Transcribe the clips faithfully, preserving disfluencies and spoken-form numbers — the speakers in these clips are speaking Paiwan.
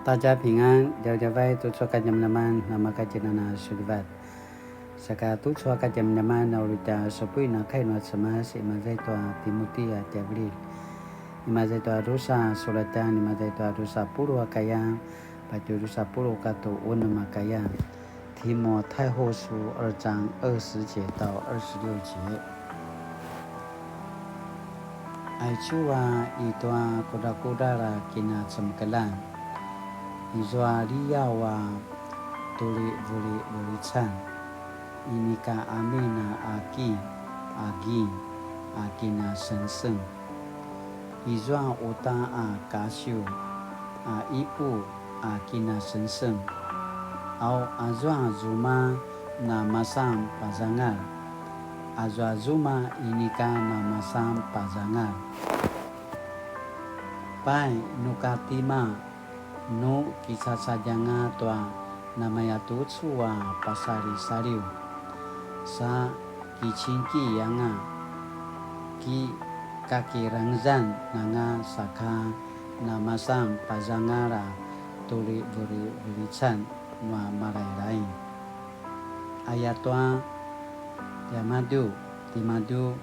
大家平安, djavadjavay tucu a kadjamadjaman, namakatjinana sulivat. Saka tucu a kadjamadjaman, na uri tja supuin a kai nua Cemas, imaza i tua Timuti a tjavililj. Imaza i tua drusa sulatjan, imaza i tua drusa puluq a kaya, patje drusa puluq katua unem a kaya. 提摩太后书二章二十节到二十六节。Aicu a i tua kudrakudral a kinacemekeljan, izua liaw a tuli vuli vulican, inika amin a aki, agi, a kinasengseng. Izua uta a kasiw, a ipu, a kinasengseng. Au azua zuma na masan pazangal, azua zuma inika na masan pazangal. Pai, nu ka tima, nu kicacadjanga tua namayatucu a pasalisaliw, sa kicingki anga, ki kakirangezan anga saka na masan pazangal a tuli vuli vulican nua Malailai. Ayatua tiamadju, timadju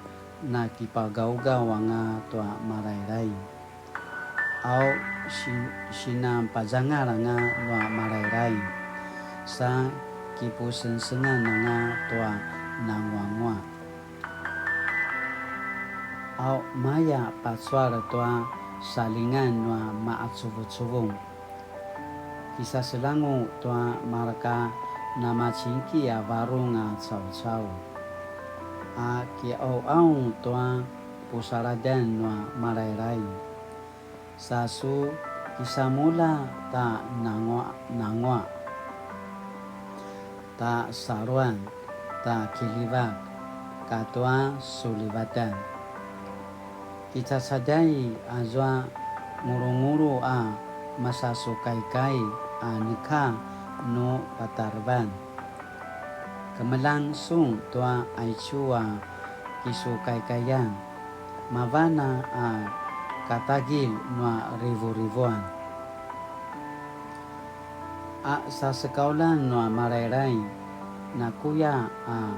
na kipagaugaw anga tua Malailai. Au sin-, sinan pazangal anga nua Malailai, sa kipusengsengan anga tua nanguanguaq. Au maya pacual tua salingan nua maqacuvucuvung. Kisaselangu tua marka namacingki a varung a caucau, a kiqauqaung tua pusaladjan nua Malailai. Sa su kisamulja ta nanguaq, nanguaq, ta saluan, ta kiljivak, katua sulivatan. Kicacadjai azua ngulungulu a masasukaikai a neka nu patarevan. Kemeljang sun tua aicu a kisukaikaian, mavan a katagilj nua rivurivuan. A sasekauljan nua Malailai, nakuya a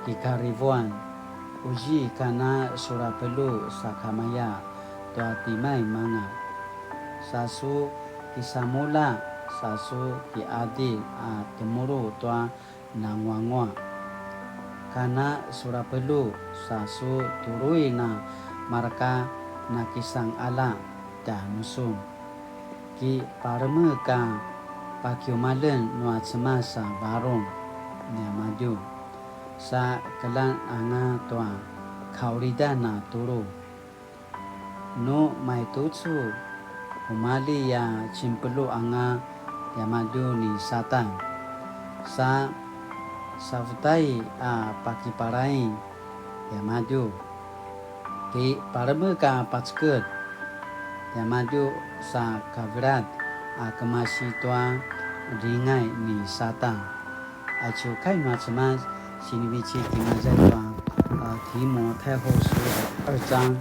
kikarivuan, uzi kana surapelju sakamaya tua timaimanga. Sa su kisamulja, sa su kiqadilj a temulu tua nanguanguaq. Kana surapelju, sa su tului na marka nakisanqalja tjanusun. Kipalemek a pakiumaljen nua Cemas a varung niamadju, sa keljang anga tua kaulidan a tulu. Nu maitucu, kumalji a cinpelju anga tiamadju ni Satan, sa savutai a pakipalaing tiamadju. Kipalemek a paceged tiamadju sa kavelat a kemasi tua ringay ni Satan. Aicu kai nua Cemas, sinivecik imaza i tua, a, 提摩太后书二章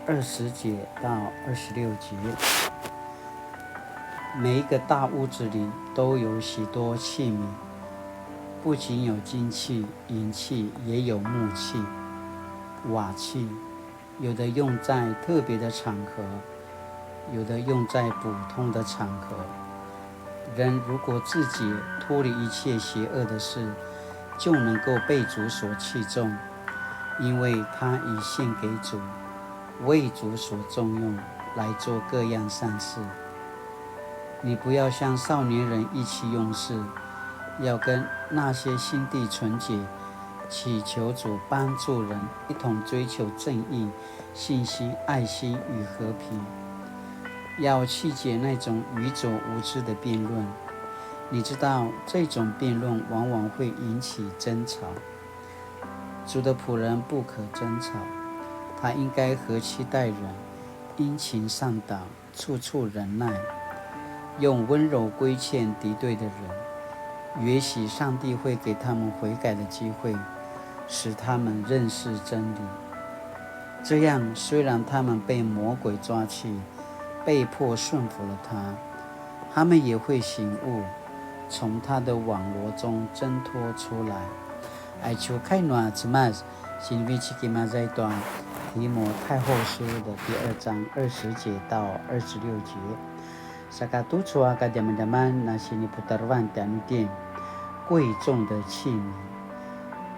二十节到二十六节。每一个大屋子里都有许多器皿，不仅有金器、银器，也有木器、瓦器，有的用在特别的场合，有的用在普通的场合。人如果自己脱离一切邪恶的事，就能够被主所器重，因为他已献给主，为主所重用，来做各样善事。你不要像少年人意气用事，要跟那些心地纯洁、祈求主帮助人，一同追求正义、信心、爱心与和平。要弃绝那种愚拙无知的辩论，你知道这种辩论往往会引起争吵。主的仆人不可争吵，他应该和气待人，殷勤善导，处处忍耐，用温柔规劝敌对的人。也许上帝会给他们悔改的机会，使他们认识真理。这样，虽然他们被魔鬼抓去，被迫顺服了他，他们也会醒悟，从他的网罗中挣脱出来。Aicu kai nua Cemas, sinivecik imaza i tua 提摩太后书的第二章二十节到二十六节。Saka tucu a kadjamadjaman na siniputarevan tjanuitjen, 贵重的器皿，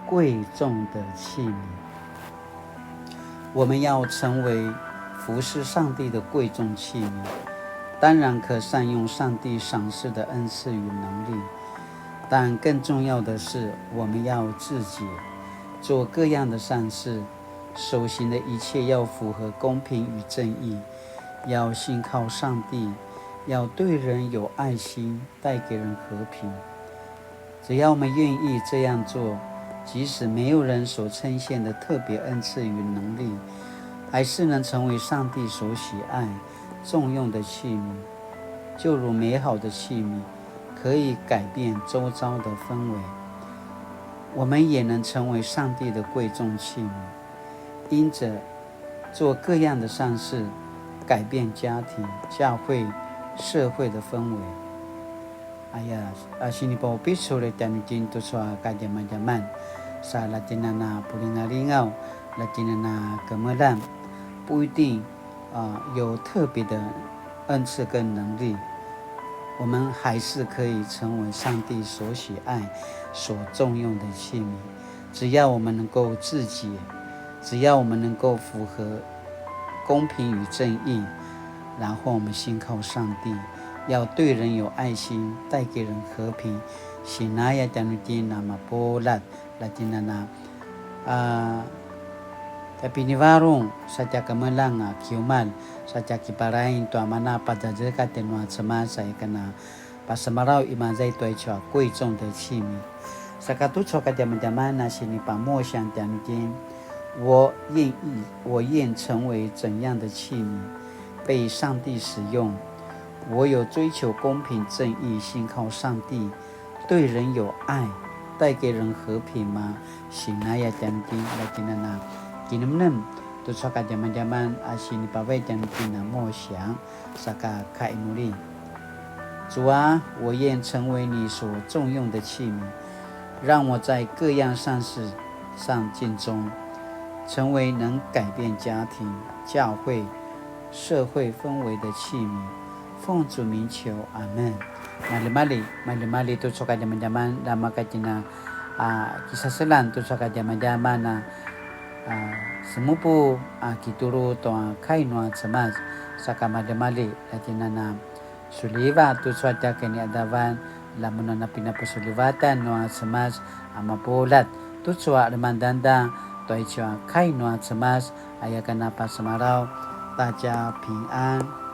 贵重的器皿。我们要成为服侍上帝的贵重器皿，当然可善用上帝赏赐的恩赐与能力，但更重要的是，我们要自洁，做各样的善事，所行的一切要符合公平与正义，要信靠上帝，要对人有爱心，带给人和平。只要我们愿意这样做，即使没有人所称羡的特别恩赐与能力，还是能成为上帝所喜爱、重用的器皿，就如美好的器皿，可以改变周遭的氛围。我们也能成为上帝的贵重器皿，因着做各样的善事，改变家庭、教会、社会的氛围。Aya, a, sinipaupicul tjanuitjen tucu a kadjamadjaman, sa latjinana pulingalingaw, latjinana kemeljang, 不一定，啊，有特别的恩赐跟能力，我们还是可以成为上帝所喜爱、所重用的器皿。只要我们能够自洁，只要我们能够符合公平与正义，然后我们信靠上帝，要对人有爱心，带给人和平。Sinaya tjanuitjen a mapuljat, latjinana, a, tja pinivarung, sa tja kemeljang a kiumalj, sa tja kiparaing tua mana pazazekatj nua Cemas, sa aya ken a pasemalaw imaza i tua aicu a 贵重的器皿. Saka tucu a kadjamadjaman a sinipamusiang tjanuitjen, 我愿意，我愿成为怎样的器皿，被上帝使用？我有追求公平正义，信靠上帝，对人有爱，带给人和平吗？Sinaya tjanuitjen, latjinana kinemnem, tucu a kadjamadjaman a sinipavai tjanuitjen a musiang, saka kainuli. 主啊，我愿成为你所重用的器皿，让我在各样善事上尽忠，成为能改变家庭、教会、社会氛围的器皿。奉主名求，阿们。Maljimalji, maljimalji tucu a kadjamadjaman, lamaka tjina, a, kisaselan tucu a kadjamadjaman, a, a, semupu, a, kitulu tua kai nua Cemas, saka maljimalji, latjinana suliva tucu a tja kiniadavan, lamun a pinapusulivatan nua Cemas a mapuljat, tucu a lemangdangdang tua aicu a kai nua Cemas, aya ken a pasemalaw, 大家平安.